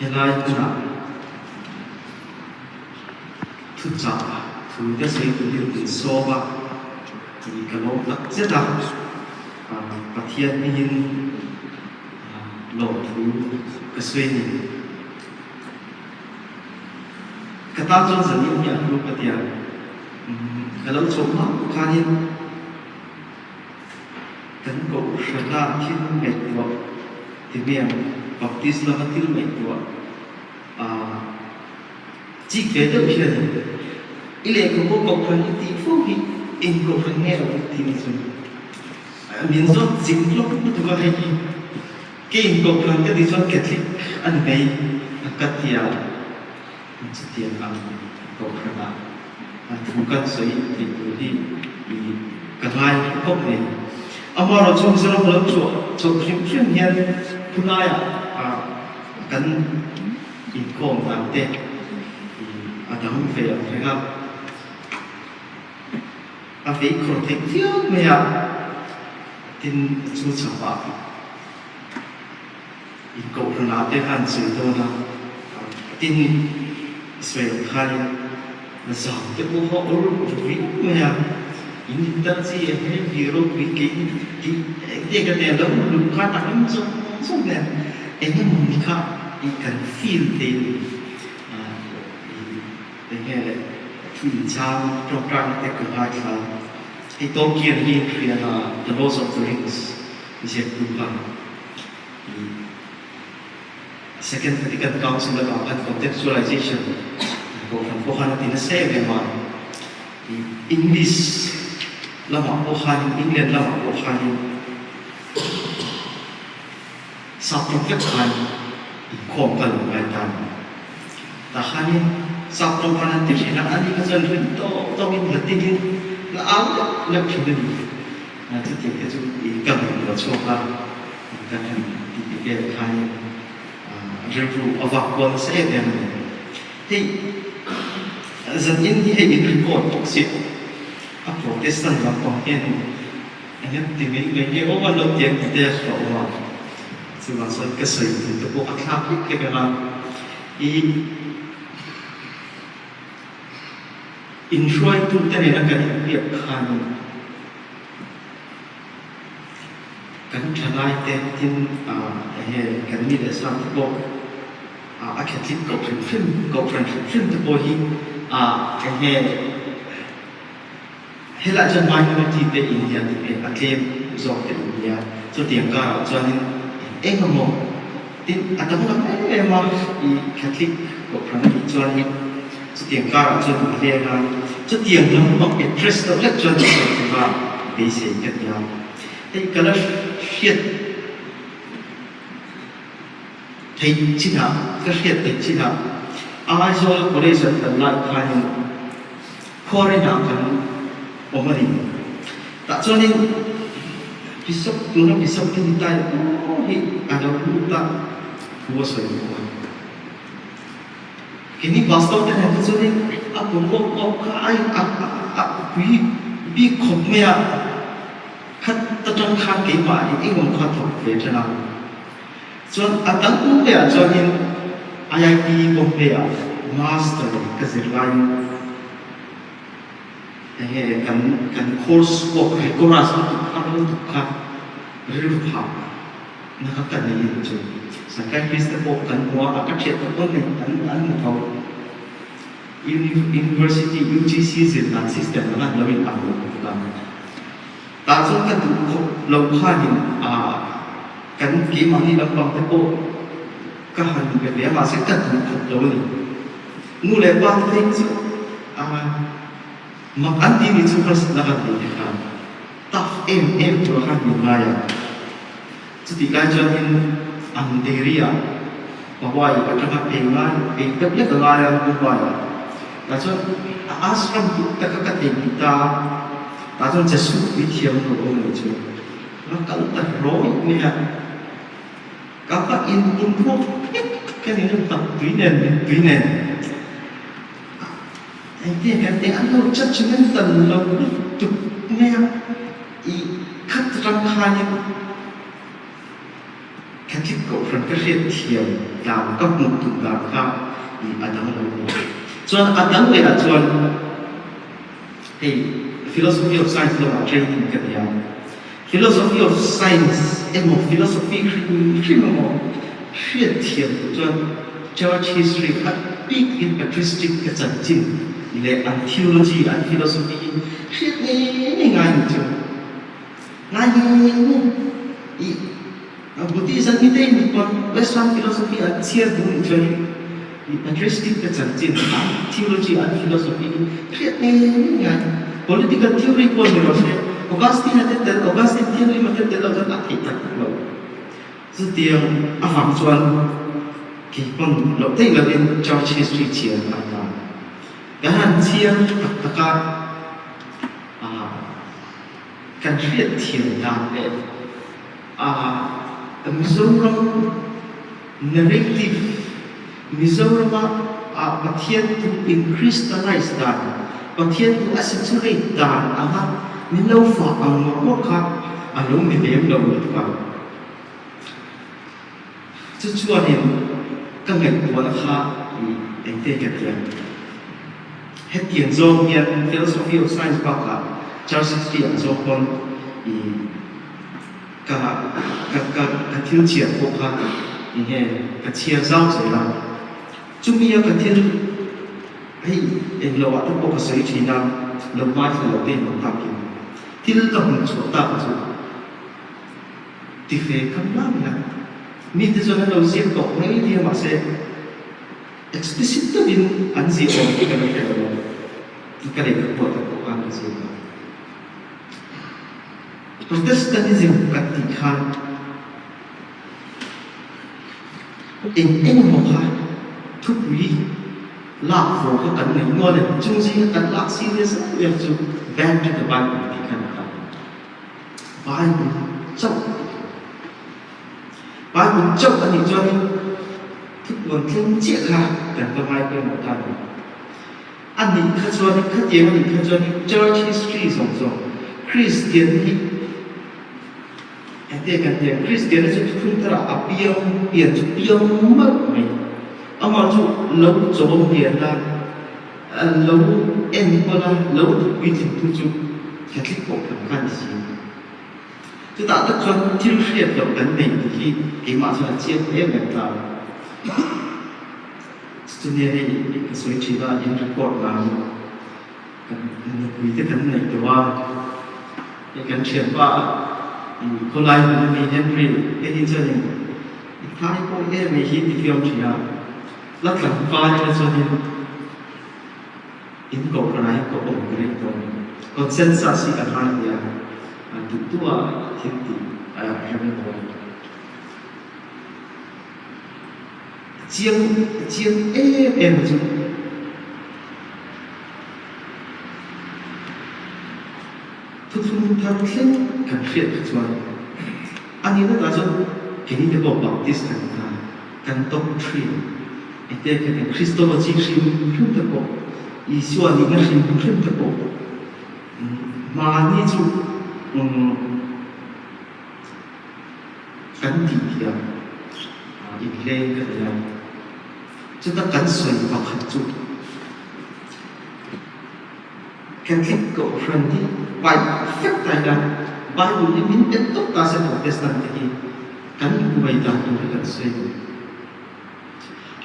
Helai hmunah thuchah thu te sawi turin min sawm a, i ka lawm tak zet a, Pathian hmingin lawmthu ka sawi a ni. Ka tan chuan zanin hi a hlu ka ti a, ka lo chhoh hma khanin Kan kohhrana thil ngaihtuah ti mai ang, Baptist lama thil ngaihtuah chik ve deuh hian i lehkhabu kohhran i tih fo hi eng kohhran nge lo i tih ni chu min zawt chik hlawk lutuk a, hei hi kei in kohhran ka tih chuan Catholic a ni mai a ka ti a. Chutiang ang kohhranah thu kan sawi tih tur hi i ka ngai khawp mai. Amaherawh chu Mizoram lo chhuah chhoh hrim hrim hian khulaiah kan inkhawm dan te a dang ve ang reng a, a vei khawr theih viau mai a, tin chu chhapah. In kohhranah te khan sawi dawn a, tin sawi ang khanin zam te pawh kha awr ru viau mai a, in intel chi e he mi ropui kei tih eng te ka nen lo luh khan a ring zawng zawng nen eng emaw ni kha i kan feel thei a ni. Eng nge thu inchang tawngtaina te ka ngaithla a, hei Tolkien hi hriana The Lords of the Rings ziaktu kha. Second Vatican Council avang khan contextualization kohhran pawh khan a ti nasa em em a, English lamah pawh khanin England lamah pawh khanin sap tawng vek khan inkhawm kal an ngai ta a ni. Tah khanin sap tawng khan an ti thin a, ani kha chuan rin tawk tawkin Latin in la au lek lek thin a ni. Chutiang te chu i ka ngaihtuah chhuak a, kan han ti ti vel khanin rilru a vak kual nasa em em a ni. Hei zan in hi hei in record bawk si a Protestant lampang hian eng em ti mai mai nge aw an lo ti ang ti te a awm a, chuvang chuan ka sawi tum te pawh a thlak hlek hlek ang a, i inhruaitute nena kan inbiak khanin Kan thalaite tin enge kan mi leh sa te pawh a Catholic kohhran hrim kohhran hrim hrim te pawh hi enge helaiah chuan minority te in nia tih hmel a tlem zawk te in nia chutiang karah chuanin eng emaw tin a danglam em em a i Catholic kohhran a nih chuanin Chutiang karah chuan in leng a, chutiang lampang address deuh hlek chuan ka sawi thung a, beisei ka ti a. Hei ka la hriat theih chinah, ka hriat theih chinah Aizawl College an kal lai khanin Khuarinah kan awm a ni. Tah chuanin Bishop, tuna Bishop hi ni ta emaw hi a lo lut a, thu a sawi bawk a. Keini pastor te nen te chuanin a kum awk awk kha a a a pui bik khawp mai a, khat atang khan keimah in engemaw kha thawk ve than a. Chuan a dang lehah chuanin IIT Bombay ah master ka zir laiin enge kan kan course work rigorous lutuk har lutuk kha rilru phah Na ka ka nei in chu psychiatrist te pawh kan hmu a, a ka thiat tak pawn nei an an hmu tho. University UGC zir dan system ang an lo in ang lo bawk a. Tah chuan ka duh khawp lo khanin ah kan keimahni lampang te pawh ka han be ve a mahse ka duh khawp lo a ni. Nu leh pa te phei chu ah mak an ti ni chu harsatna kan nei te khan. Tough em em tur khan min ngai a, chutih lai chuanin Andheri-ah Hawaii atanga phei ngai phei deuh lek a ngai a Mumbai-ah. Tah chuan a ashram duh taka ka thei bik ta a, tah chuan Jesu pui thiam lo awm lo chu va kal ta rawih mai a, ka va inpun ruak vek ka ni reng tak tui nen mittui nen. Engtia kan tih an lo judgmental lo lutuk mai a, i khat ram khanin Catholic Kohhran ka hriat thiam dan ka hmuh tum dan kha ih a dang lo ni. Chuan a dang leh ah chuan hei Philosophy of Science lamah training ka nei a, Philosophy of Science emaw Philosophy hrim hrim emaw hriat thiam tur chuan Church History a bik in Patristic te chanchin leh an theology, an philosophy hi hriat ngei ngei ngai ni chu. Ngai ngei ngei ih Buddhism hi te in pawn Western philosophy an chhiar duh nih chuan in Patristic te chanchin an theology an philosophy hi hriat ngei ngei ngai. Political theory pawh ni rawh se Augustine a te tel Augustine thianghlim a te tel lo chuan a theih tak tak lo. Chutiang avang chuan kei pawn loh theih lovin church history chhiar a ngai ta. Kan han chhiar tak tak a. Kan hriat thiam dan leh a Mizoram narrative, Mizorama ah Pathian thu in crystallize dan, Pathian thu a saturate dan anga min lo fah ang ngawr ngawr kha a lo ni lem lo lutuk a. Chu chuanin ka ngaihtuahna kha engte ka ti ang? Hetiang zawng hian Philosophy of Science bakah Church History ang zawng pawn i ka ka ka ka thil chhiar pawh kha enge ka chhiar zau zel a. Chumi a ka thil hei englo ah te pawh ka sawi thin a, lo ngaithla lo te in awm takin thil ka hmuh chhuah tak chu Ti ve kha mai a. Mite chuan an lo ziak tawh mai nia mahse explicit takin an ziah awm hi ka la hre lo a, ka lehkha pawh tak pawh khan ka ziak a. Protestantism kan tih khan eng eng emaw kha thupui lak vawng kha kan nei nual em? Chung zinga kan lak serious em em chu Back to the Bible tih khan a kal. Bible chauh Bible chauh a nih chuanin thupuan thleng chiah kha kan va ngai pawimawh ta ni. A nih kha chuanin khatiang a nih kha chuanin church history zawng zawng Kristian hi engte kan ti ang Kristian hi chu thuthlung tharah a piang pian chu piang malh mai amah chu lo chawm lian a Lo enkawl a, lo puitlingtu chu Catholic pawh kan kha ni si. Chutah tak chuan thil hriat loh kan nei tih hi keimah chuan a chiang em em ta. Chutia hei ka sawi thin a, in record nan kan nupui te kan neih tawh a, hei kan thianpa khawlai hmun ami Henry hei hi chuanin i thai pawh em mai hi ti fiam thin a. La tlangval ila chuanin in kohhranah hian ka awm ka ring tawh a ni. Consensus hi kan ngai hle a, an duh duh a thil tih a rem emaw a ni. A chiang a chiang em em a chu. Thuthlung thar thleng kan hriat kha chuan a nihna tah chuan keini te pawh Baptist kan ni ta. Kan doctrine engte kha kan Christology hrim hrim te pawh, Isua nihna hrim hrim te pawh mahni chu kan tih thiam inhleng ka nei a. Chuta kan sawi pakhat chu Catholic Kohhran hi paih fek ta ila Bible hi min en tawp ta se Protestant te hi Kan buai dan tur hi kan sawi duh.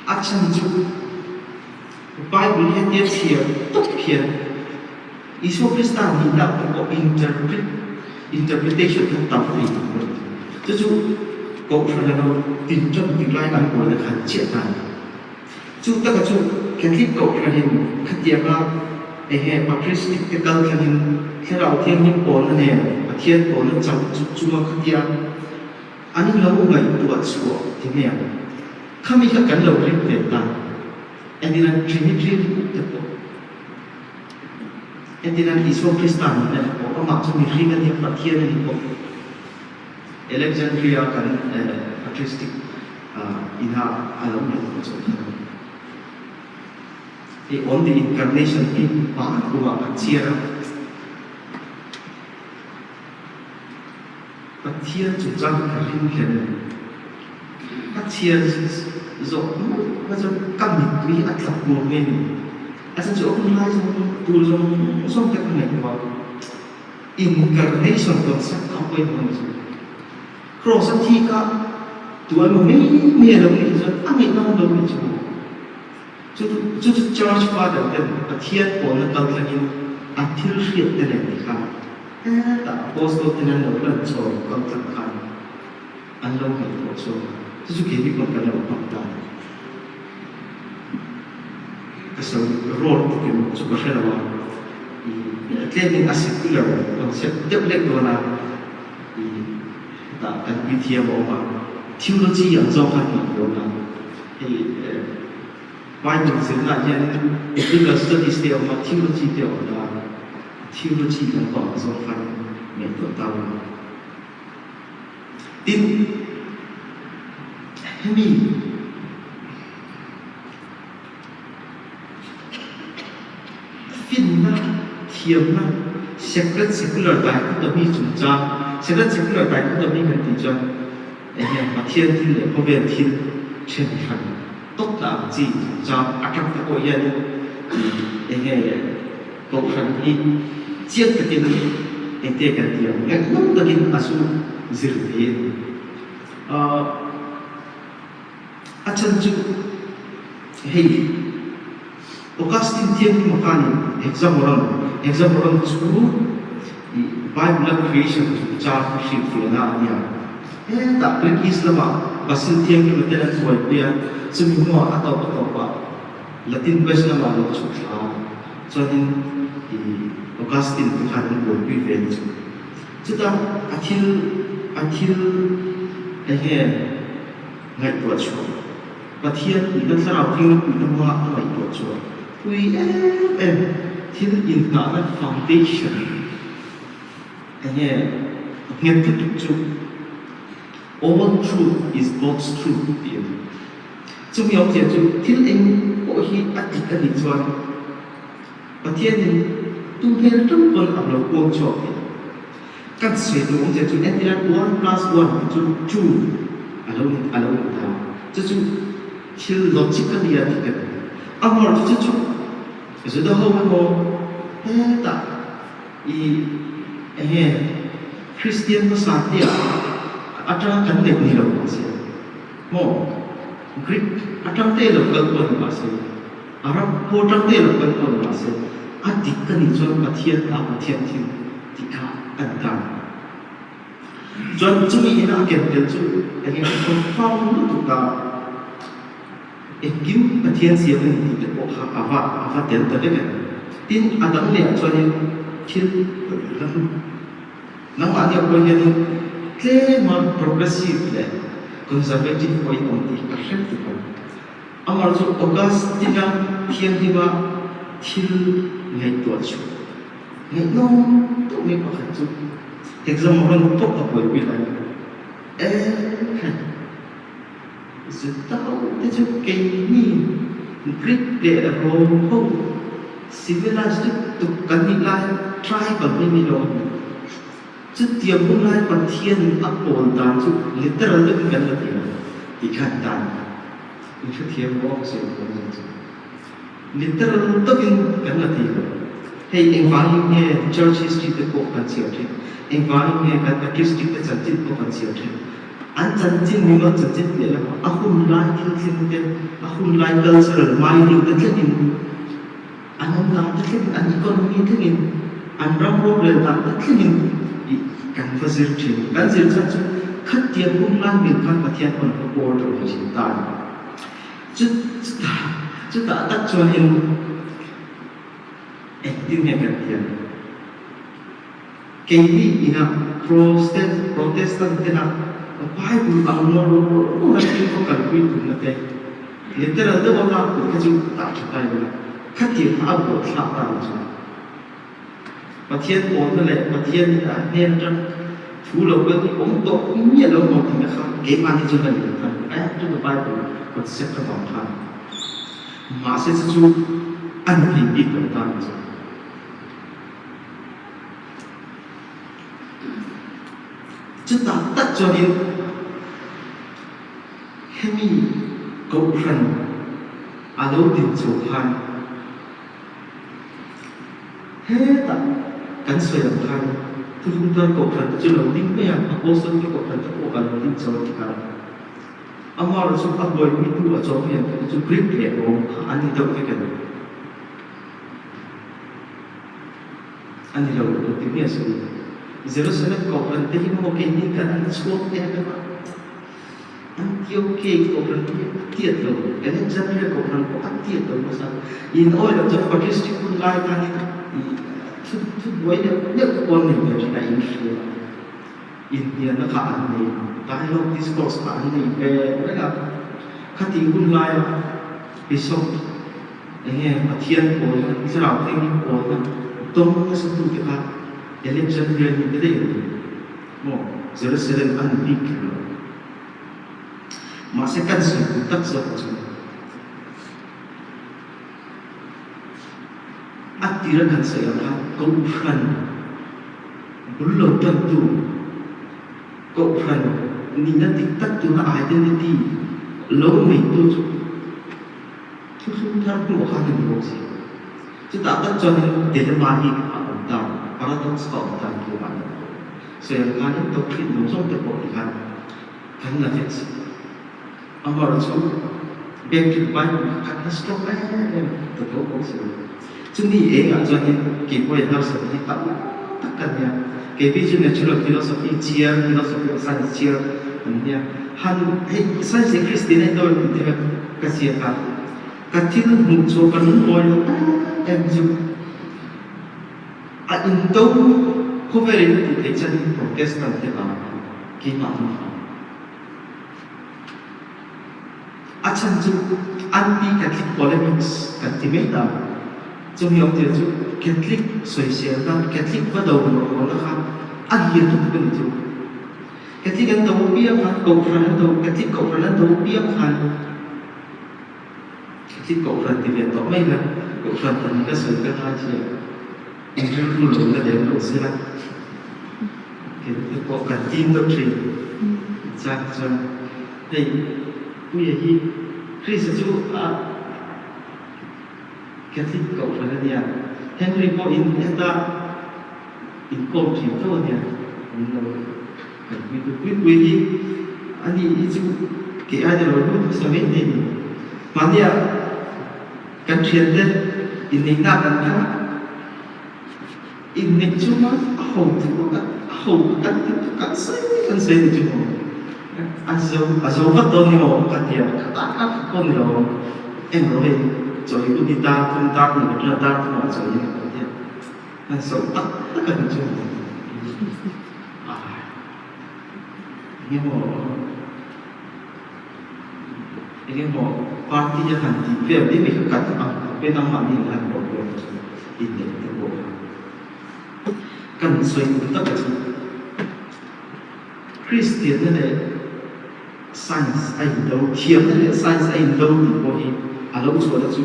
A chhan chu Bible hetia chhiar tawp hian Isua Krista nihna te pawh interpret interpretation kha tam thei tur a ni. Chu chu Kohhran a lo tinṭan tik laiin an buaina kha an chiah ta a ni. Chu taka chu Catholic Kohhranin khatianga enge patristic te kal thlangin Thlarau Thianghlim pawlna nen Pathian pawlna chang chu chunga khatia an lo ngaihtuah chhuah ti mai ang. Khami kha kan lo ring ve ta. Entirnan Trinity ringawt te pawh, entirnan Isua Krista nihna te pawh, amah chu mihring a nia, Pathian a ni bawk. Alexandria kan patristic ina a lo neih pawh chu a ni. Hei On the Incarnation hi hma kumah kan chhiar a. Pathian chungchang hi ka ring hle a ni. Ka chhiar zawh mawlh kha chuan ka mittui a tla kur mai a ni. A chhan chu a hun lai zawng tur zawng zawng te ka ngaihtuah a, incarnation concept kha a pawimawh a ni chu. Kraws a thi kha tual maw mai mai a lo nih chuan a ngaihnawm lo ni chu. Chu chu chu Church Father ten Pathian pawlna kal thlangin a thil hriat te nen ti khan hetah Apostle ten an lo lan chawm kal tlang khan an lo ngaihtuah chuang a, chu chu keini pawn kan lo hmang ta a ni. Ka sawi rawt takin chu ka hre lo a, ih tlemin a secular concept deuh lek dawn a, ih hetah kan puithiam a awm a, theology ang zawk khan ngaihtuah a, hei Bible zirnaah hianin biblical studies te a awm a, theology te a awm ta a, theology lampang ang zawk khan ngaihtuah ta ula. Tin, hemi finna, thiamna, sacred secular dichotomy chungchang, sacred secular dichotomy kan tih chuan eng nge Pathian thil leh khawvel thil then hran tawp na ang chi chungchang atang te pawh hianin eng nge Kohhran hi chiang takin engte kan ti ang? Ngaihnawm takin a zu zir thei a ni. A chhan chu hei Augustine Thianghlim khanin Hexamoron, Hexamoron chu Bible-a creation chungchang a hrilhfiahna a nia. Hetah Greek East lamah Basil Thianghlim a tel an buaipui a, chumi hnuah a tawp a tawpah Latin West lamah lo chhuk thla chuanin i Augustine te khan an buaipui ve ni chu. Chutah a thil a thil enge ngaihtuah chhuah Pathian puihna thlarau thing puihna hmanga a ngaihtuah chhuah pui em em thil inhnahna foundation enge nghet lutuk chu All truth is God's truth tih a ni. Chumi awmzia chu thil eng pawh hi a dik a nih chuan Pathianin tu hmel ṭeuh pawn a lo kuang chhuak thei. Kan sawi duh awmzia chu entirah one plus one tih chu two a lo ni a lo ni ta. Chu chu thil logically a dik a ni. A ngawr chu chu chu Juda ho emaw hetah i enge Kristian hmasa tia atanga kan neih ni lo mahse Maw? Greek atang te lo kal pawh ni mahse, Arab ho atang te lo kal pawh ni mahse, a dik ka nih chuan Pathian a Pathian thil tih kha a ni ta. Chuan chumi ina a ken tel chu eng nge profound lutuk ta, engkim Pathian siam a ni tih te pawh kha a va a va tel ta vek a ni. Tin, a dang leh ah chuanin thil Nangmahni a pawh hianin tlema progressive leh conservative pawhin awm tih ka hre tuk ang. Amah chu Augustine-a thianghlima thil ngaihtuah chhuah ngaihnawm deuh mai pakhat chu Hexamoron pawh a buaipui lai a ni. Ehe! Juda ho te chu keini Greek leh Rome ho civilized lutuk kan nih lai tribal mai mai lo a ni. Chutiang hun lai Pathian a pawl dan chu literal deuhin kan la ti lo tih khan dan in hrethiam maw ka sawi duh ang chu. Literal takin kan la ti lo. Hei engvangin nge church history te pawh kan chhiar thin? Engvangin nge kan patristic te chanchin pawh kan chhiar thin? An chanchin mimal chanchin piah lamah a hun lai thil thleng te, a hun lai cultural mining te thlengin, an awm dan te thlengin, an economy thlengin, an ram rorel dan te thlengin ih kan va zir thin. Kan zir chhan chu khatiang hun lai mil khan Pathian pawn a order ve thin ta a ni. Chutah chutah tak chuanin engtin nge kan ti ang? Keini inah Protestant tena Bible ang ngawr ngawr a thil khaw kalpui tumna te, literal deuha lak tur kha chu tah tha ta ila, khatiang kha a buaithlak ta ang chu. Pathian pawlna leh Pathian in a hnen atang thu lo kal hi awm tawh miah lo maw tihna kha keimahni chuan ka ni khan back to the Bible concept avang khan mahse chu chu a ni thei bik lo ta ni chu. Chutah tak chuanin. Hemi Kohhran a lo din chho khan hetah kan sawi ang khan Thuthlungthar Kohhran te chu lo ding mai a, Apostle te Kohhran te pawh a lo ding chho a ti khan amaherawhchu a buaipuitu a chawm hian te chu Greek leh Rom kha an ni deuh vek a ni. A ni lo, engtin nge a sawi? Jerusalem Kohhran te hi maw keini kan han chhuak te a deuh a. Antiochia Kohhran hi a tiat lo, Alexandria Kohhran pawh a tiat lo hmasa. In awi loh chuan patristic hun lai khanin thu thu buai deuh deuh te pawh an nei ve thin a, in hria a, inhnialna kha an nei a, dialogue discourse kha an nei ve reng a. Khatih hun laia Bishop eng nge Pathian pawlna, Thlarau Thianghlim pawlna dawng nasa tute kha Alexandria mi te daih an ni. Maw Jerusalem a ni bik kher lo. Mahse kan sawi duh tak zawk chu a tira kan sawi ang khan Kohhran bul lo tantu, Kohhran nihna dik tak tuna identity lo neitu chu thuthlung thar hnuah khan a ni bawk si. Chutah tak chuanin dilemma hi a awm ta, paradox a awm ta ni tlukah a ni. Sawi ang khanin doctrine zawng zawng te pawh ti khan kan la vek si. Amaherawhchu Biakinn Bible kha kan la strong em em ta tho bawk si lo. Chumi engah chuanin keipawhin harsatna hi tam tak ka nia. Keipi chu natural philosophy chhiar, philosophy of science chhiar an nia. Han hei science leh Kristian a indawi tih te kha ka ziak a, ka thil hmuh chhuah ka lungawi lo em em chu. A indo khawvel in tih theih chuan Protestant te vang keimah an vang. A chhan chu anti-Catholic polemics kan ti mai ta. Chumi awmzia chu Catholic sawiselna, Catholic va do rawhna kha a lian lutuk a ni chu. Catholic an do piang khan, Kohhran an do, Catholic Kohhran an do piang khan, Thil Kohhran ti ve tawh mai la, Kohhran pahnih ka sawi ka ngai chiah. In rilru lo la lem lo sela, keite pawh kan tim deuh thin. Chak chuan hei Puia hi Krista chu a Catholic Kohhran a nia, Henry pawhin heta inkawm thin tho a nia, min lo Kan puitu pui pui hi a ni hi chu kei ai deuh lo lut hmasa mai thei ni. Mahnia kan thiante inneihna kan kal a, inneih chunga a ho thu a ho kan ti chu kan sawi kan sawi ni chu maw. A zo a zo vat dawn ni maw ka ti a, ka tan kha kha pawh ni lo eng rawh hei chaw i hun hi dar thum dar hnih atanga dar thum ah chaw i en ka ti a, kan sawi tak tak a ni chu maw. Eng emaw party a han tih vel mai mai kha kan ang khawp e nangmahni in han ruah kual te chu inneih te pawh kha kan sawi tum tak a chu Kristianna leh science a indo thiamna leh science a indo tih pawh hi a lo chhuahna chu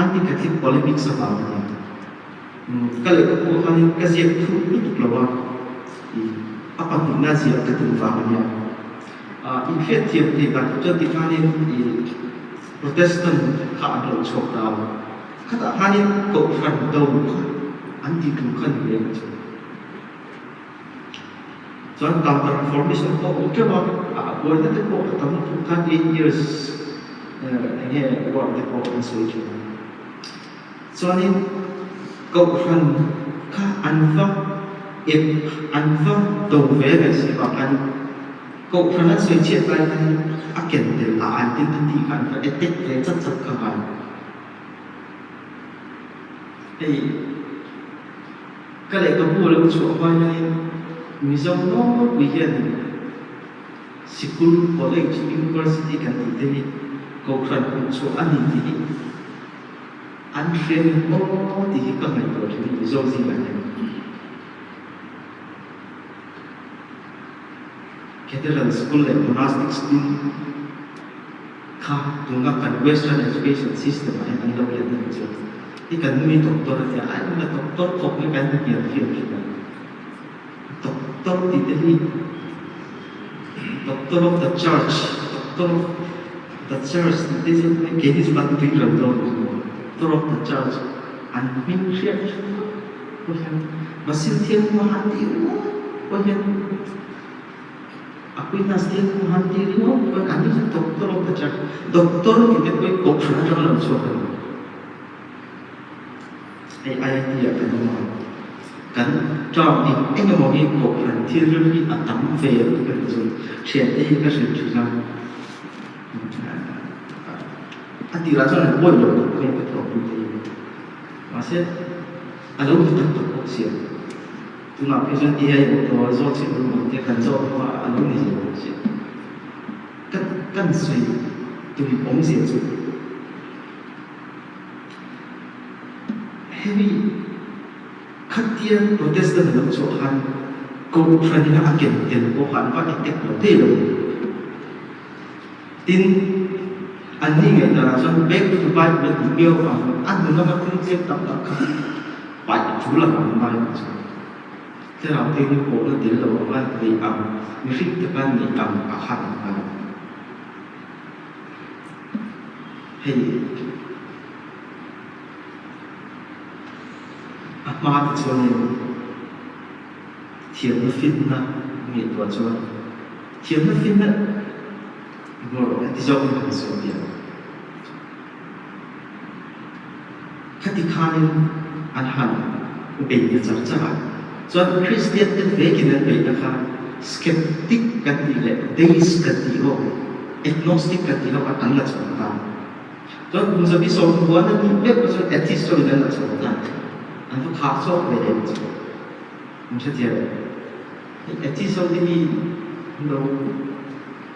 anti-Catholic polemics avang a nia. Ka lehkhabu ah khanin ka ziak thuk lutuk lo a, a pahnihna ziah ka tum vang a nia. Inhriatthiam theih dan chu chuan tikhanin Protestant kha an lo chhuak ta a, khatah khanin Kohhran do kha an tih tum kha ni ve ang chu. Chuan Counter Reformation pawh a awm teuh a, a buaina te pawh a tam lutuk khan 8 years eng nge war te pawh an sawi thin a. Chuanin Kohhran kha an va ep, an va do ve ve si vang khan Kohhran an sawi chhiat lai khan a ken tel a identity kha an va attack ve chat chat kha ngai. Hei ka lehkhabu a lo chhuah hma hianin Mizo nawlpui hianin Sikul, College, University kan tih te hi Kohhran hmuhchhuah a ni tih hi An hriat aw tih hi ka ngaihtuah thin i Mizo zingah hian Cathedral School leh Monastic School kha tuna kan Western Education System ah hian an lo let a nih chuan hi kan nui doctor a tia a engmah doctor thawk hi kan hnial fiam thin a, doctor tih te hi doctor of the church, doctor of. The Church tih te chu keini chu kan tui ral dawn lo maw? Doctor of the Church an hming hriat ringawt pawh hian Basil Thianghlim a han tih ringawt pawh hian Aquinas Thianghlim a han tih ringawt pawh hian an ni chu Doctor of the Church, Doctor tih te pawh hi Kohhran atanga lo chhuak a ni. Hei IIT ah kan awm a, kan term eng eng emaw hi Kohhran thil rim hi a tam ve lutuk a ni chu thiante hi ka hrilh thin a, a tirah chuan an pawi lo khawp mai ka thawhpui te hi mahse a lo ni tak tak bawk sia, tunah phei chuan AI awm tawh a zawt chhin rum ang te kan zawt hnu a a lo ni zel bawk sia, ka kan sawi tum awmzia chu. Hemi khatia Protestant a lo chhuah khan Kohhran ina a ken tel pawh kha an va attack lo thei lo. Tin, anni ngaihdanah chuan back to the Bible a tih miau avangin a hnu lama thil tlem tak tak kha paih a tul ang an Bible chu. Thlarau thianghlim pawhna tel lo anga neih ang, mihring taka neih ang a khan an hman. Hei a hma te chuanin thiamna finna ngaihtuah chuan thiamna finna bawrh a ti zawkin kan sawi piah. Khati khanin an han bei ta char char a, chuan Kristian te vekin an beihna kha skeptic kan tih leh deist kan tih ho, agnostic kan tih ho khan an la chhawm ta. Chuan kum zabi sawmkua na nih meuh pawh chuan atheist ho in an la chhawm ta. An va khar chawk ve leh chu. An hrethiam em? Hei atheist ho te hi an lo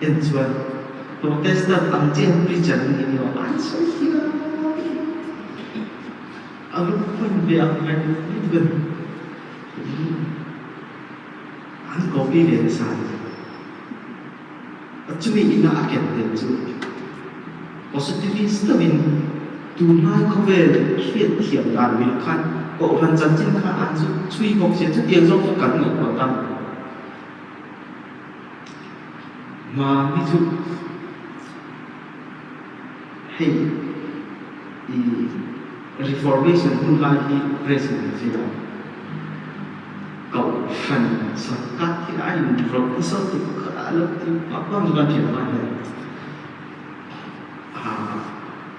En chuan Protestant ang chiah preacher an ni emaw an sawi hial a lu hman ve ang reng lutuk a ni. An copy ve nasa a ni. Chumi ina a ken tel chu positivist deuhin tunlai khawvel hriat thiam dan mil khan Kohhran chanchin kha an chu chhui bawk sia chutiang zawk chu kan ngaihtuah ta. Mahni chu hei i Reformation hun lai hi present a zir a, Kohhran sarkar hi a inrawlh nasa lutuk kha a lo ti vak vak chu kan hriat hma hian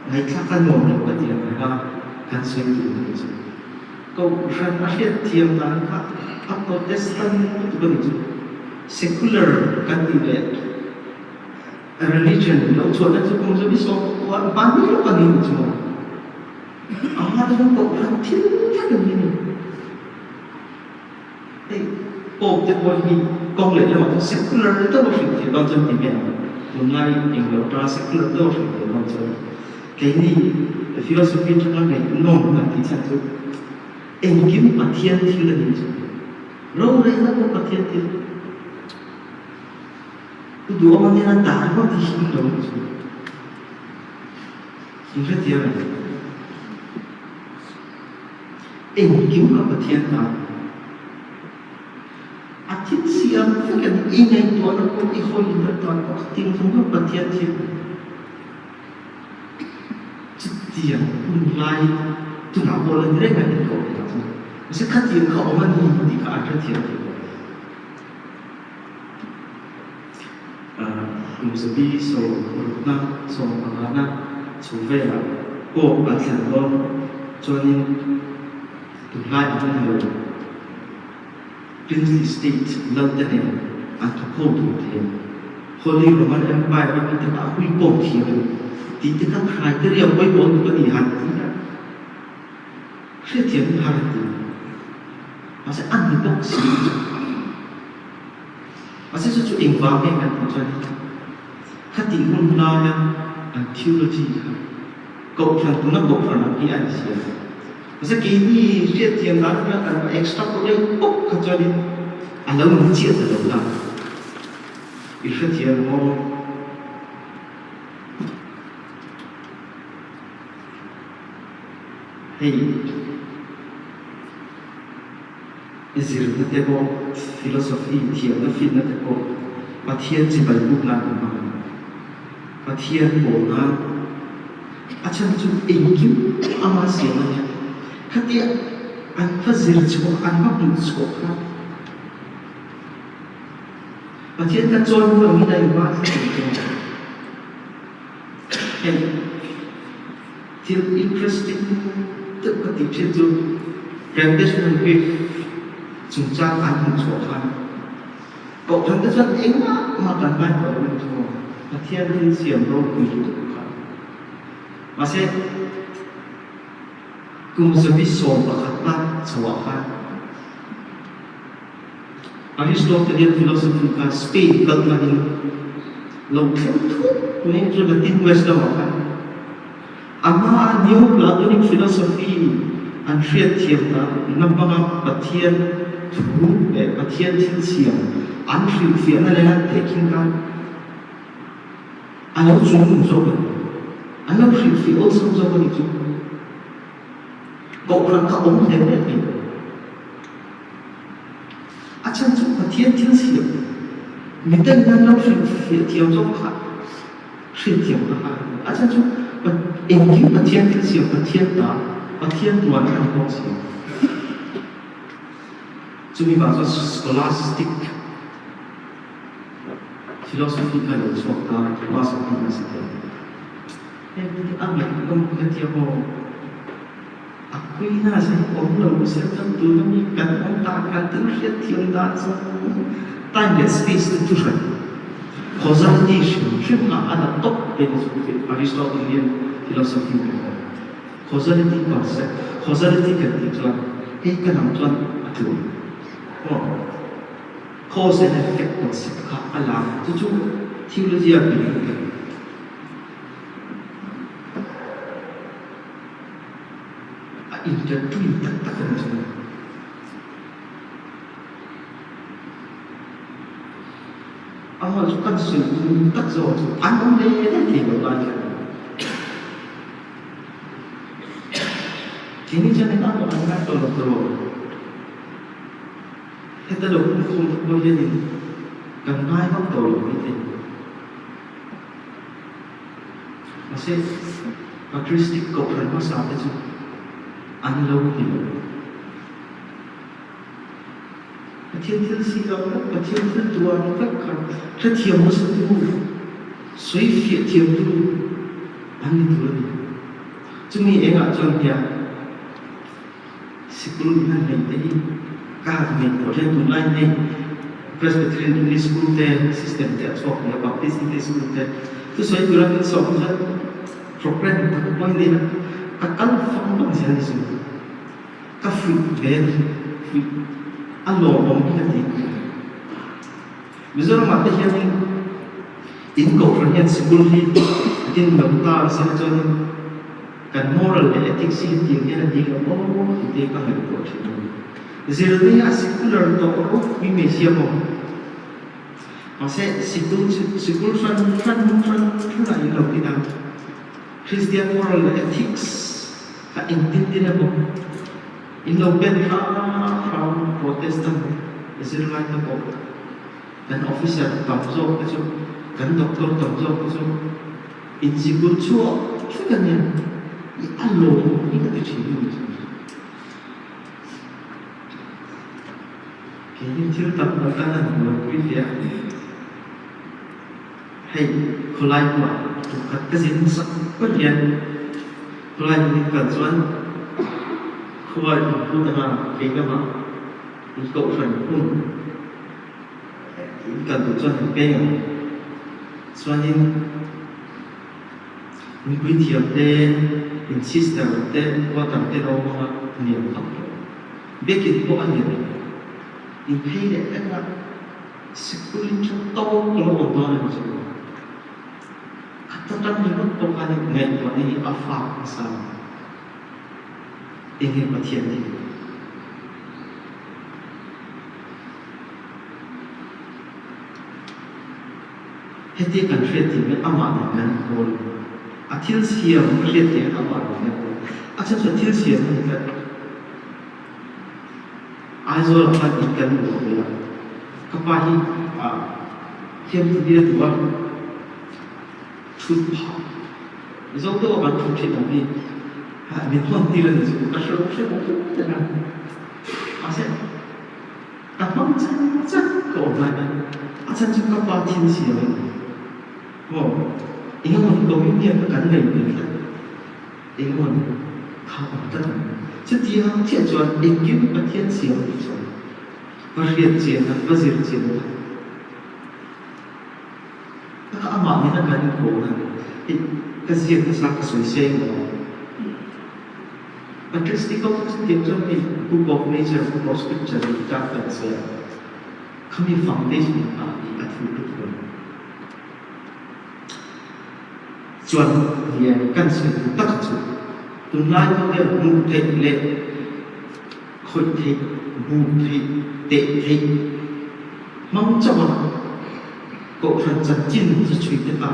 ngaihthlak a nuam lo ka ti ang reng a, kan sawi duh a nih chu. Kohhran a hriatthiam dan kha a Protestant lutuk a nih chu. Secular kan tih leh religion lo chhuahna chu kum zabi sawm mahni lawk a ni nih chu maw. A hma te chuan kohhran thil vek an ni a ni. Hei Pope te pawh hi kawng leh lamah chuan secular deuh a hrilh theih dawn chuan ti mai ang. Tunlai englo atanga secular deuh a hrilh theih dawn chuan keini philosophy atanga ngaihnawm kan tih chhan chu engkim Pathian thil a nih chu. Rorelna pawh Pathian thil. Pu Duhawma nena dah ringawt hi him lo a nih chu. Inhrethiam em? Engkim kha Pathian tan a thil siam vek a ni. I ngaihtuahna pawh, i hawihna tan pawh kha tin zawng zawng Pathian thil a ni. Chutiang hun lai tunah pawh la ni reng a ni koh theih chu. Mahse khatiang kha awm a ni tih kha an hrethiam thei lo. Kum zabi sawmrukna, sawmpangana chho velah pawh an thlen dawn chuanin tunlai ang a ni lo. Princely State lalte nen an thawk ho tur thei. Holy Roman Empire a mite kha a hui pawm thiam a ni tih te kha criteria pawimawh lutuk a ni han ti a. Hriatthiam hi har a ti. Mahse a ni bawk si chu. Mahse chu chu engvang nge kan tih chuan khatih hun laia an theology kha Kohhran tuna Kohhran ang hi a ni si a. Mahse keini hriatthiam dan atanga kan extrapolate pawp kha chuanin a lo ni chiah ta lo ta. I hrethiam maw? Hei zirna te pawh philosophy thiamna finna te pawh Pathian chibai buk nan an hmang a ni. Pathian pawl nan a chhan chu engkim ama siam a nia. Khatia an va zir chhuah, an va hmuh chhuah kha Pathian kha chawi hmu angin a inhma tlat ang chu. Hei thil interesting deuh ka tih thin chu gravitational wave chungchang an hmuh chhuah khan Kohhran te chuan engmah mah kan ngai tawh lo chu Pathian thil siam ropui lutuk kha. Mahse kum zabi 11na chhoah khan Aristotelian philosophy kha Spain kal tlangin lo thleng thut mai chu Latin West lamah khan a hmaa Neoplatonic philosophy an hriatthiam dan na hmanga Pathian thu leh Pathian thil siam an hrilhfiahna leh an tehkhin khan a lo chungnung zawk a ni. An lo hrilhfiah awlsam zawk a ni chu. Kohhran kha awm hle hle thei lo. A chhan chu Pathian thil siam miten an lo hrilhfiah thiam zawk kha hriatthiam kha a ni. A chhan chu engkim Pathian thil siam Pathian ta, Pathian tuan a ni bawk si. Chumi vang chuan scholastic philosophy kha lo chhuak ta, Thomas Aquinas te. Heng hi a ngaihnawm ka ti amaw? Aquinas hi awm lo se chuan tuna mi kan awm dan kan thil hriat thiam dan chu time leh space te chu hran causality hrim hrim kha a la tawp te ni chu Aristotelian philosophy kan awm causality concept causality kan tih chuan hei ka lam chuan a tlu maw cause and effect concept kha a la chu chu theology a believe kan A intertwin tak tak a ni chu. Amah chu kan sawi tum tak zawk chu an awm hle hle thei lo lai kha a ni. Keini chuan engah pawh kan ngai tawh lo tawh. Heta lo pumkhawm te pawh hianin kan ngai vak tawh lo maithei. Mahse, patristic kohhran hmasa te chu an lo ni lo. Pathian thil si lo vek, Pathian thil tuar vek kha hrethiam hmasa tu, sawi fiah thiam tu an ni tur a ni. Chumi engah chuan hian Sikul in an neih te hi ka han ngaihtuah hian tunlai hei Presbyterian English School te system te a chhuak leh a, Baptist English School te thusawi tura min sawm chuan program tak pawh hi nei a, ka kal fang vang zel ni chu ka fuih ve a ni, fuih a lawmawm hi ka ti. Mizoramah te hianin in kohhran hian sikul hi a din lo ta a sela chuanin Kan moral leh ethics hi hetiang hian a ding lo aw tih te ka ngaihtuah thin a ni. Zirlai a secular tawh rawh hi hmeichhia maw? Mahse sikul chu sikul hran hran hran hranah in lo din a, Christian moral leh ethics kha engtin tin emaw in lo pen hram hram Protestant zirlai te pawh kan officer tam zawk te chu kan doctor tam zawk te chu Insikul chhuah vek a nia, i a lawm hi ka ti thin a ni chu. Keini thil tam tak kan han buaipui hle a, hei khawlai hmuah tuk khat ka zin hmasak ber hian khawlai hmun in kal chuan khua input anga kei lamah in kohhran hmun In kal duh chuan in peng ang. Chuanin mipui thiam te, in sister te, quarter te lo hmanga lian vak lo. Biakin pawh a lian lo. In phei leh vek a, sikul in tha tawk lo awm dawn a ni chu. Khat atang ringawt pawh khan ngaihtuahna hi a fak nasa a ni. Enge Pathian hi? Hetia kan hriat thiam hian amah nen kan hawl a thil siam ka hriat thiam hian amah nen kan hawl a chhan chu a thil siam a ni tlat. Aizawl ah khan in kan luah ve a, ka pa hi ah thiam thil hi a duh a. Thut phah Mizo deuh a kan thut thin ang hi min hawn tir a ni chu ka hre lo hre bawk hle a. Mahse ka hmang chan chan ka awm lai hian a chhan chu ka pa thil siam a ni. Maw eng emaw communion kha kan nei ve tlat eng emaw kha awm tlat a ni. Chutiang chiah chuan engkim Pathian siam a nih chuan va hriat chian a va zir chian a. Taka amah nena kan inkawm a, hei ka ziak nasa ka sawi seng lo a. Patristic ho chu chutiang chuan hei Book of Nature, Book of Scripture tih tlak te an sawi a, khami foundation ah tih a thu lut lo. Chuan nia kan sawi duh tak chu tunlai khawvel hmuh theih leh khawih theih, hmuh theih, teh theih hmang chauh a kohhran chanchin chu chhui te kha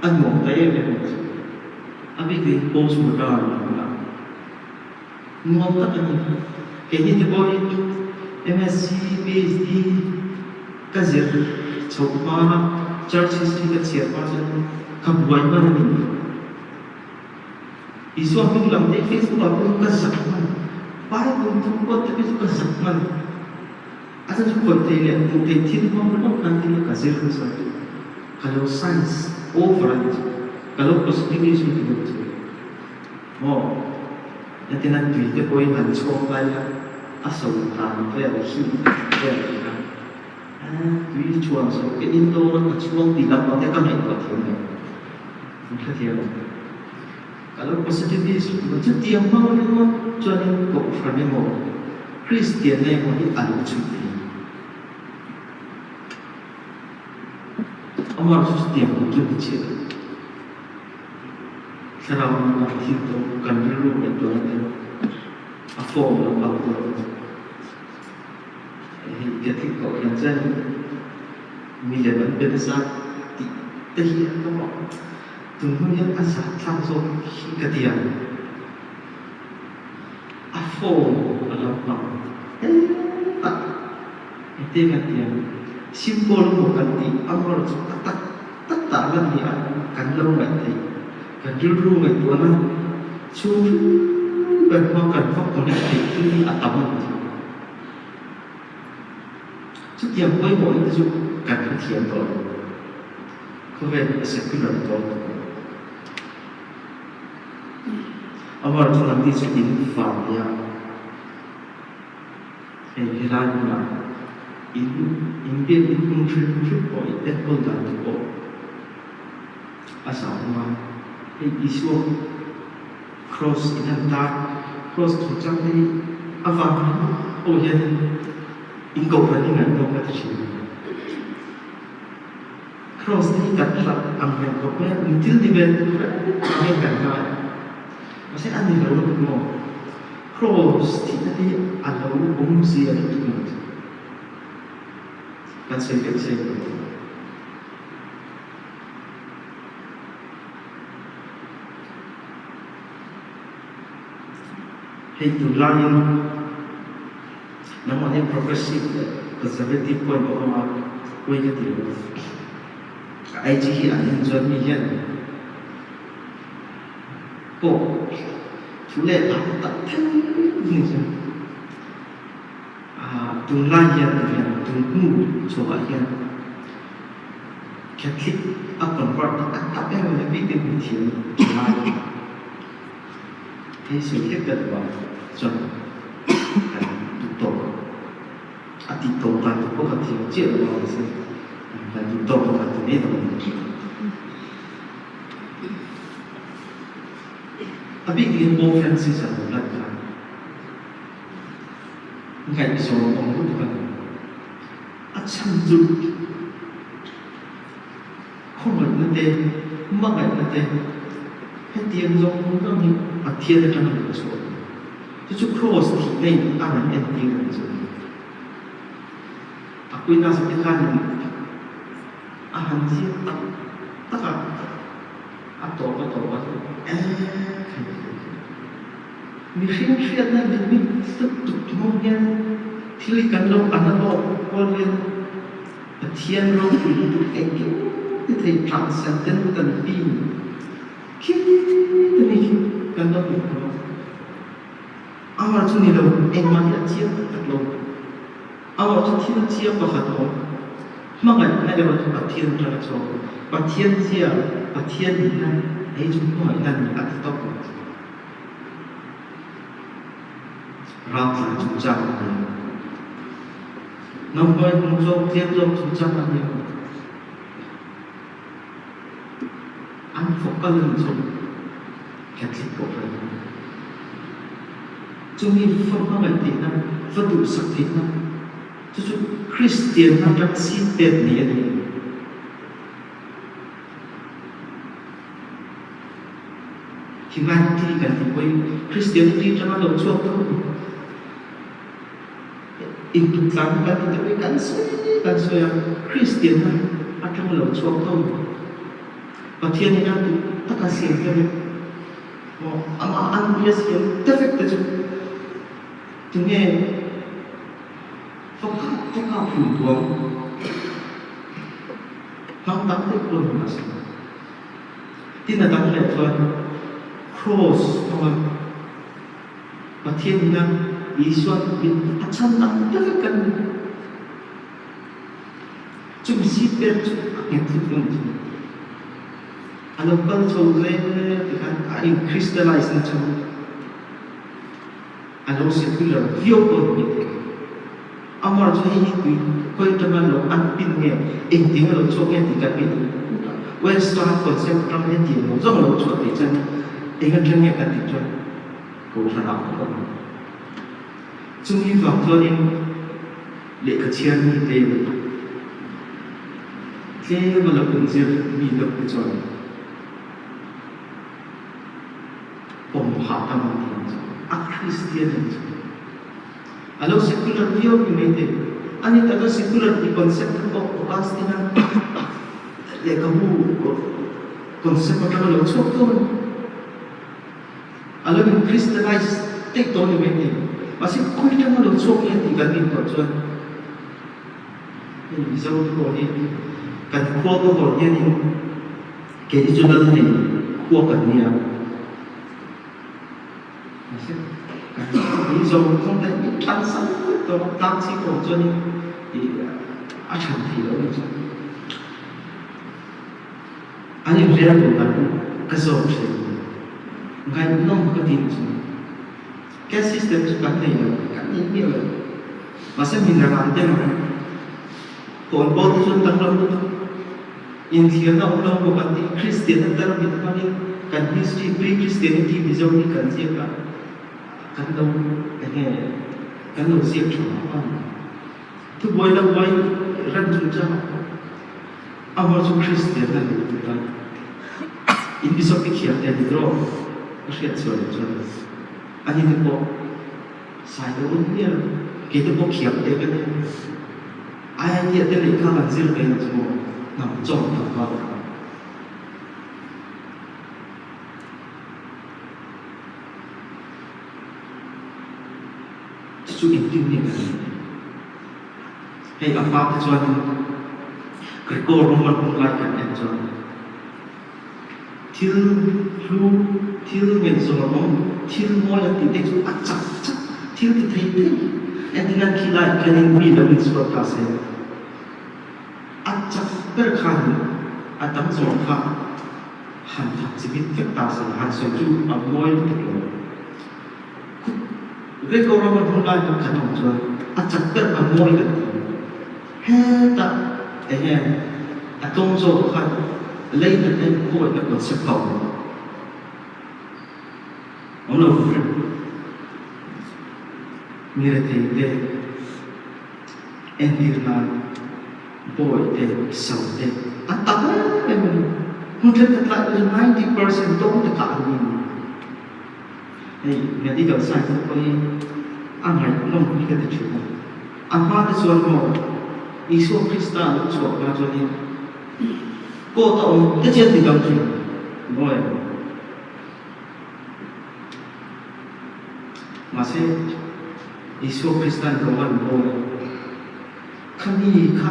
a nuam ta em em ang chu. A bikin post modern lam hunah nuam tak a ni. Keini te pawh hi MSc, PhD ka zir chhoh hma church history ka chhiar hma chuan ka buai hman a ni. Isua hming lam te Facebook ah pawh ka zak hman, Bible thu pawh te chu ka zak hman. A chan chu khawih thei leh hmuh theih thil hmang ringawt khan thil ka zir nasa chu ka lo science over a ni chu, ka lo positivist lutuk a ni chu. Maw entirna tui te pawhin han chhuak lai ila a so dan vel hih vel te kha. Tui chhuan sawi te in dawn a ka chhuang tih lam pang te ka ngaihtuah thiam lo. An hrethiam ang. Ka lo positivist lutuk a, chutiang hmang ringawt chuanin Kohhran emaw Kristianna emaw hi a lo chhui thei. Amaherawhchu chutiang kum chu ni chiah lo. Thlarau nunah thil tawh kan rilru ngaihtuahna te a form lampang te a awm. Hei Catholic Kohhran chuan milem an be nasa tih te hi an awm a, tun hun hian a zah thlak zawk hi ka ti ang. A form a lo hmang hetah engtin kan ti ang, symbol emaw kan tih amaherawh chu a tak tak tah lan ni a kan lo ngaih theih, kan rilru ngaihtuahna chhung hrim kan hmang kan vak connect theih thil hi a tam a ni. Chutiang pawimawhna te chu kan hrethiam tawh lo. Khawvel hi a secular tawh lutuk a. Amaherawhchu nangni chu in far nia. Hei helai hmunah in inbiak in hmun hrim hrim pawh in enkawl dan te pawh a zau awm a. Hei Isua Kraws in an tar, kraws chungchang te hi a vang pawh hian in kohhran hi ngaihnawm ka ti thin. Kraws te hi kan hlat ang reng khawp mai a, in thil ti ve tur reng angin kan ngai a, mahse a ni lo lutuk maw? Kraws thihna te hi a lo awmzia lutuk ang chu kan sawi vek seng lo. Hei tunlaiin nangmah hian progressive leh conservative pawh in awm a, pawi ka ti lo. Ka IG hi an en chuan mi hian pawh thu leh hla tak thei ni chu. Tunlai hian tihian tun hnu chhuahah hian Catholic a convert tak tak em em bik in mithiam thalai hei sawi hlek ka duh a chuan kan duh tawk a tih tawp dan tur pawh ka thiam chiah lo a mahse kan duh tawk a kan ti mai dawn a ni. A bik in Pope Francis a lo lan khan ngaihzawng awm lutuk a ni. A chhan chu khawngaihna te, hmangaihna te hetiang zawng zawng hi Pathian atanga lo chhuah a ni. Chu chu Kraws thihna in a rawn entir a ni chu. Aquinas te khanin a han ziak tak tak a, a tawp a tawp a eh Mihring hriatna limit lutuk hmang hian thil hi kan lo analog kual hian Pathian ropui lutuk engkim. ti thei transcendental being khi te ni khi kan lo hmu tawh a. Amah chu ni lo, engmah hi a chiang tak tak lo. Amah chu thil chiang pakhat a awm. Hmangaihna erawh chu Pathian atanga chhuak a, Pathian zia, Pathian nihna hei chu hmangaihna a ni a ti tawp lo. Raltlan chungchang a ni a. Hnamhnuai hnung zawk, tlem zawk chungchang a ni a. An fawk a lan chu Catholic Kohhran a ni. Chumi fa hmangaih theihna, fa duhsak theihna chu chu Kristianna atang seat pek ni a ni. Humanity kan tih pawhin Christianity atanga lo chhuak tho a ni. Intuktlakna kan tih te pawhin kan sawi kan sawi a, Kristianna atanga lo chhuak tho a ni. Pathianin a duh taka siam te vek maw amah an bia siam te vek te chu tunge fakak fakak hlum tuam Hnam dang daih pawh ni mahse, tin a dang leh chuan Kraws hmanga Pathian ina Isua min a chhan dang ta vek kan ni. Chumi seat belt chu a nghet hlut ngam chu. A lo kal chho zel tikhan a in crystallize na chu A lo secular viau pawh ni thei. Amar chu hei hi tui khawi atanga lo an pin nge, engtin a lo chhuak nge tih kan ngaihtuah kut a. Western concept atang hetiang lo zawng a lo chhuah theih chuan eng atang nge kan tih chuan kohhran ah pawh a awm. Chumi vang chuanin lehkha chhiar mi te tlem a lo inzir mi deuh te chuan Pawm hahdam an ti ang chu. A Kristian a ni chu. A lo secular viau ni mai thei. A ni taka secular tih concept kha pawh Augustine-a lehkhabu concept atanga lo chhuak tho a ni. A lo in Christianize daih tawh a ni mai thei. Mahse khawi atanga lo chhuak nge tih kan intuah chuan hei Mizo te pawh hi kan khua ka hawn hianin Kei chu lal nei khua kan nia. Mahse, kan khua hi zawng zawng te i than sang vek tawh a, tlang chhip awm chuanin i a than thei lo ni chu. An inrel tur dan ka zawk thin. Ngaihnawm ka ti ni chu. Caste system chu kan nei lo, kan nei miah lo. Mahse, min ran te ang kawn pawh te chuan danglam lutuk. Inthiarna awm lo bawk an ti. Kristianna term in hmangin kan history, pre-Christianity Mizo hi kan ziak a, kan lo enge kan lo ziak tha mah a ni. Thubuai lo buai rem chungchang ah pawh amah chu Kristianna lo lut a, in Bishop i khiah te ni rawh ka hriat chhuah loh chuan ani te pawh sai lo un mial kei te pawh khiah te ka nia. IIT ah te lehkha kan zir ve na chu maw hnam chawm tak bak a ni. Chu chu engtin nge kan nih theih? Hei a hma te chuanin Greco-Roman hun lai kan en chuan thil hlu, thil ngaihzawn awm, thil mawi an tih te chu a chak chak, thil ti thei thei. Entirnan khilai khianin mi lo insual ta se, a chak ber khanin a dang zawng kha han thak chimit vek ta se, han sawi chu a mawi lutuk lo. Khut vek lo ram a hmun lai hmun khat awm chuan a chak ber a mawi kan ti. Hetah enge a tlawm zawk khan lei hlat en khawngaihna concept kha awm lo. Awm lo hrim. Mi rethei te entir nan bawi te, sau te an tam em em a ni. Hmun thenkhat lai pawh chu 90% tawng te kah an ni a ni. Hei medical science te pawh hi a ngaihnawm hi ka ti thin a. A hma te chuan maw Isua Krista a lo chhuah hma chuanin court a awm te chian ti dang thin maw em? Mahse Isua Krista'n ro an bawl a, khami kha.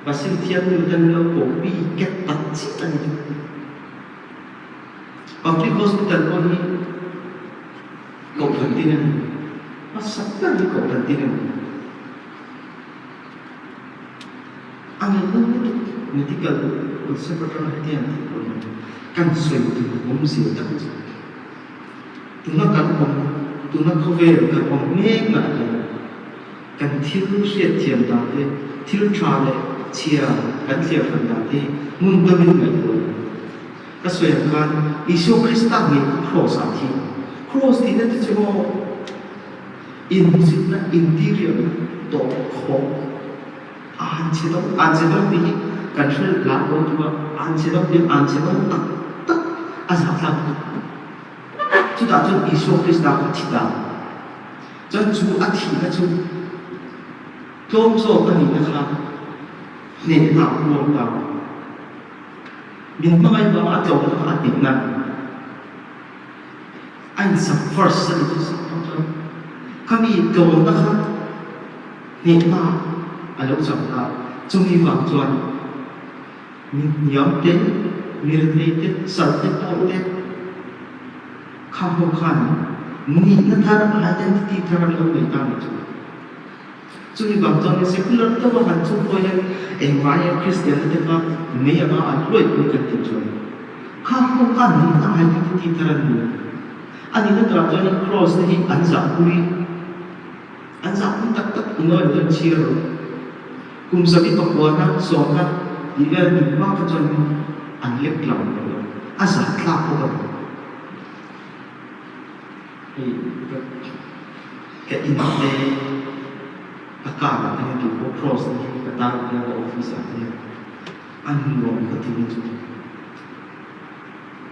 Vasil thiamnu ten lo copy ket tak chiah a ni. Public hospital pawh hi kohhran tin a ni. Hmasa ber hi kohhran tin a ni. A ngaihnawm lutuk medical concept atanga hetiang tih pawh hi kan sawi tur awmzia tak chu tuna kan awm tuna khawvel kan awm mek ah hian kan thil hriatthiam dan te thil tha leh chhia kan thliar hran dan te hi hmun dangin ngaihtuah a ni. Ka sawi ang khan Isua Krista ngei kha Kraws ah a thi. Kraws tihna te chu maw Inzitna, intirialna tawp khawk a han che deuh, an che deuh tih hi kan hre lah lo tum a, an che deuh tih an che deuh tak tak a zahthlak lutuk. Chutah chuan Isua Krista kha a thi ta. Chuan chu a thihna chu tlawm zawk a nihna kha hnehna a huam ta. Min hmangaih vanga a tlawmna kha a hnehna a ni. A insak first a ni chu sak phawt chuan khami tlawmna kha hnehna a lo chang ta. Chumi vang chuan mi hniam te, mi rethei te, sal te, pawl te kha ho khan nihna thar, identity thar an lo nei ta a ni chu. Chumi vang chuan secular deuh a han chhung pawh hian engvai a Kristian te kha mei anga an hluai pui kan tih chuan kha ho khan nihna identity thar an nei. A nihna turah chuanin cross te hi an zahpui, an zahpui tak tak inawih chuan chhiar rawh. Kum zabi pakuana sawmna tih vel tum hma kha chuan an lek lo lo, a zahthlak bawk a ni. Hei ka ka in te ka car ah te hian tih pawh cross te hi ka tar ania ka office ah te hian a nuam ka ti lutuk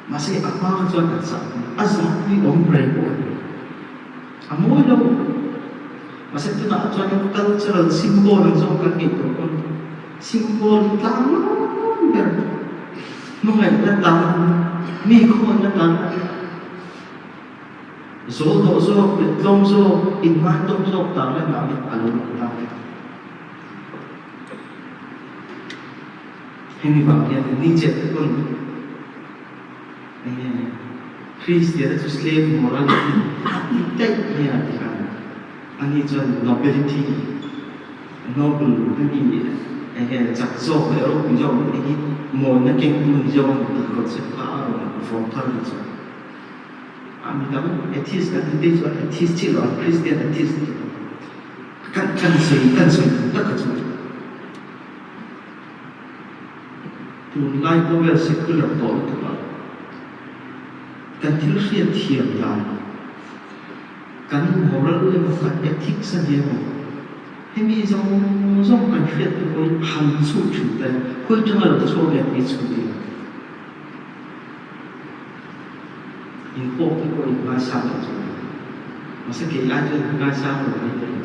mahse a hma kha chuan an zah a zahpui awm reng pawh a ni a mawi lo mahse tunah chuan cultural symbol ang zawng kan ngaihtuah pawn symbol tlang ber hmangaihna tan mi khawnna tan. Zawl dawh zawk leh tlawm zawk, inngaitawm zawk tak leh mahni a lo lang ta. Hemi vang hian ni chet te pawn enge Kristiana chu slave morality a ti daih mai a ti khan ani chuan nobility, noble hemi enge chak zawk leh ropui zawk nih hi mawina kengtu ni zawk a ni tih concept kha a rawn vawm thar ni chuan. A midang atheist kan tih te chuan atheist chiah lo an Christian atheist te pawh kan kan sawi kan sawi duh tak a chu tunlai khawvel secular tawh lutuk a kan thil hriat thiam dan kan moral emaw kan ethics a ni emaw hemi zawng zawng kan hriat te pawh hi han chhut thin te khawi tanga lo chhuak nge tih hi chhut ila. Inpawh te pawh in ngaisang lo chu a ni. Mahse kei ai chuan in ngaisang lo mai thei.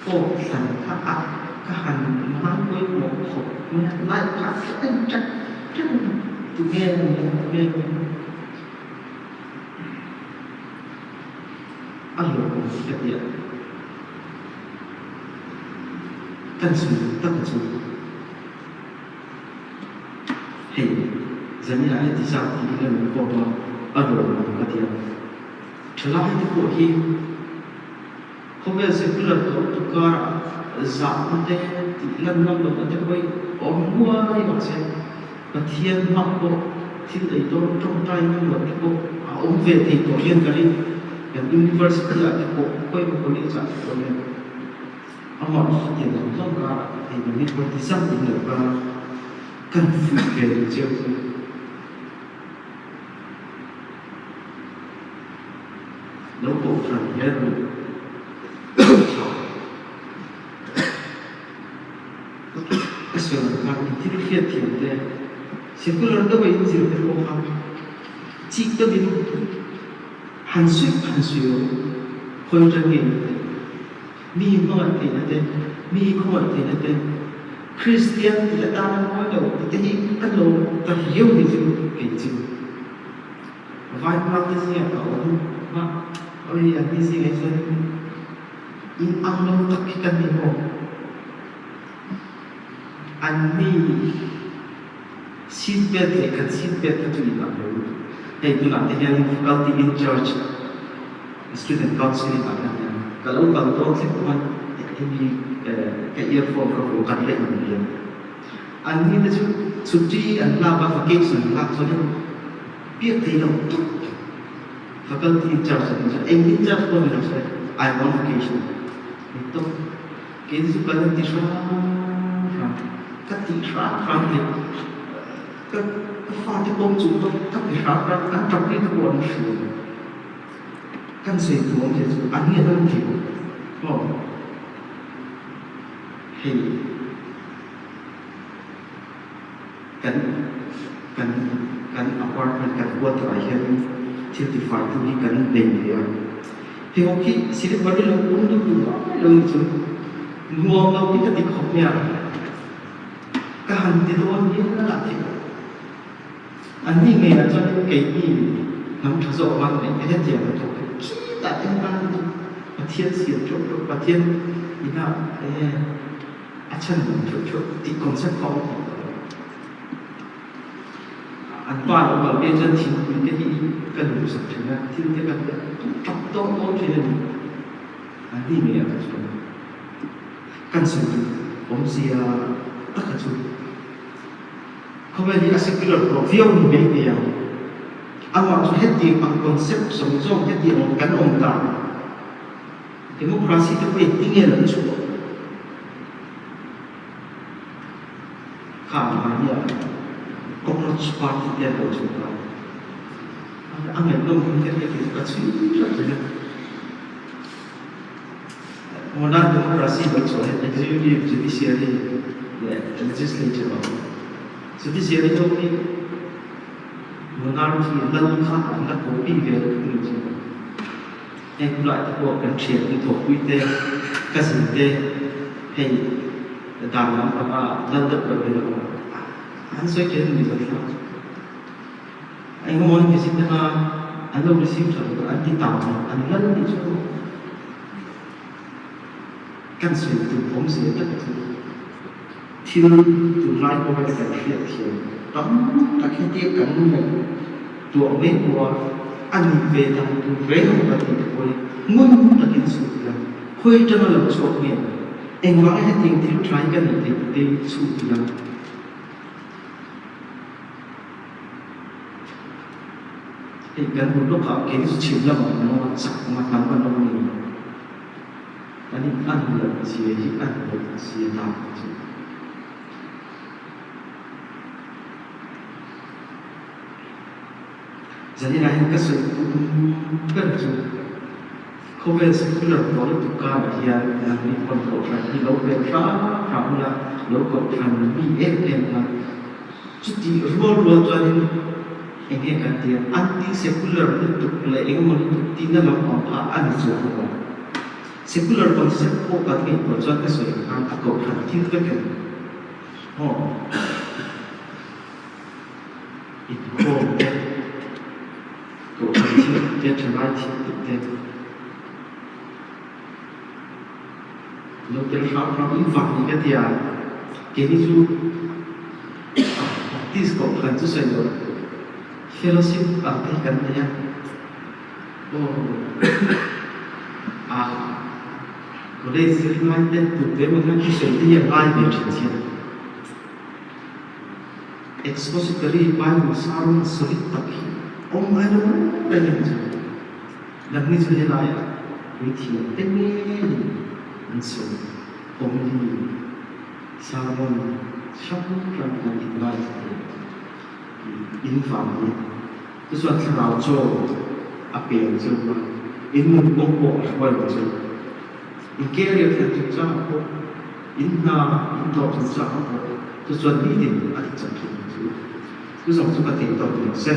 Pawh hlan kha a ka han ngai pawimawh khawp mai a, lai kha ka en ṭek ṭek a ni. Tunge a nih a, tunge a nih a. A hlawhawm hi ka ti a. Kan sawi tak a chu. Hei, Zania heti zat tih hi ka min kawm a, a rawn awm ka ti a. Thalai te pawh hi khawvel secular tawh lutuk karah zahna te tih lan ngam lohna te pawh hi awm nuai mahse Pathian hmah pawh thil ei dawn tawngtai ngam loh te pawh a awm ve thei tawh hian ka ring. Kan university ah te pawh khawimaw college ah te pawh hian. Amah chu chutiang zawng zawng karah hei min hi ti zam in lo kal a, kan fuih ve duh chiau chu. Lo kohhran her luh tha. Ka sawi ang khan in thil hriat thiam te, secular deuha in zir te pawh kha chik deuhin han suih han suih rawh u, khawi ṭan nge ni te. Mi hmangaih theihna te, mi khawngaih theihna te, Kristian tih atana mawi lo tih te hi ka lawm ta riau ni chu kei chu. Vai hmang te zingah ka awm a, oi an ni zingah hi chuan. In ang lo tak hi kan ni maw? Anni seat belt leh kan seat belt kha chu in ang lo lutuk. Hei tunah te hian faculty in charge student counselling ah hian hian ka lo kal dawn thleng pawh khan hemi ka earphone ka vuah kan la inbiak. Anni te chu chhutti an lak a vacation an lak chuan biak thei lo tawp. Faculty in charge a nih chuan eng in charge pawh ni lo se I'm on vacation ni tawp. Kei chu kan inti hrang hrang, ka ti hrang hrang leh ka ka fate pawm chung pawh ka ti hrang hrang an tap ri te pawh an hria. Kan sawi tur awmzia chu an nge an ti maw hei. Kan kan kan apartment kan quarter ah hian thil tifai tu hi kan nei ve a, hei ho khi silver hi lo awm duh duh mai lo ni chu nuam lo hi ka ti khawp mai a, ka han ti dawn hian a thil an ni ngei ah chuan keini hnam tha zawk man mai te hetiang a thawk hi khitah te hian Pathian siam theuh theuh Pathian ina enge A chhan dang theuh theuh tih concept kha awm tawh lo. An pa lo kal ve chuan thingpui te hi ka duhsak thin a, thil te ka ti a, tap tawh dawn thin a ni. An ni ngei ah kha chuan kan sawi duh awmzia taka chu khawvel hi a secular tawh viau ni mai thei ang. Amah chu hetiang ang concept zawng zawng hetiang ang kan awm dan. Democracy te pawh engtin nge lo chhuah? Kha mahnia Cockroach Party te an lo chhuah a, a ngaihnawm hmel te kha ka chhui hrep zel a. Modern democracy lo chhuah hian executive, judiciary leh legislature a awm. Judiciary ho hi monarchy lal kha an la copy ve thung chu. Heng hunah te pawh kan thian kan thawkpui te, cousin te hei dan lampanga lal deuh deuh hi lo awm a, an sawi thin a ni lo thlak. Engemaw an visit anga an lo receive tha lo an ti tau lo, an lal nih chu kan sawi tur awmzia tak chu thil tunlai pawh hian kan hriat thiam tam tak hetia kan ngaihtuah mai pawha a ni ve dan tur reng ang kan tih te pawh hi ngun takin chhut ila, khawi atanga lo chhuak nge engvanga hetiang thil tha hi ka neih theih tih te hi chhut ila. Hei kan hun lawkah kei chu chhim lamah kan awm a, chak anga hnam kan awm a ni. Kan in an loh zia hi an loh zia dan chu. Zaninah hian ka sawi tum ber chu khawvel secular tawh lutuk karah hian nangni pawn kohhran hi lo bel hram hram ula, lo kohhran mi em em ula, chutih rual rual chuanin eng nge kan tia anti-secular lutuk leh engemaw lutuk tihna lampang kha a ni chuang lo ang. Secular concept pawh kan ngaihtuah chuan ka sawi ang khan a kohhran thil vek a ni. Aw. Inkhawm te, kohhran thil te, thalai thil tih te, lo tel hram hram in vak ni ka ti a, keini chu Baptist kohhran chu sawi loh fellowship ang te hi kan nei a, aw ah college zirlai te tute emaw hian thusawi te hi an ngai ve thin chiang. Expository Bible sermon solid tak hi awm ngai lo reng a ni chu. Nangni chu helaiah puithiam te ngeiin an sawi homily sermon hrang hrang kan inngaithla thei tih in vang hi chu chuan thlarau chaw a pe ang cheu a, in nun kawng pawh a hruai ang cheu. In career thlen chungchangah pawh In hna in dawh chung chang a pawh chu chuan nitin a ti chak thin ang chu. Chu zawng chu ka thei tawk ni se.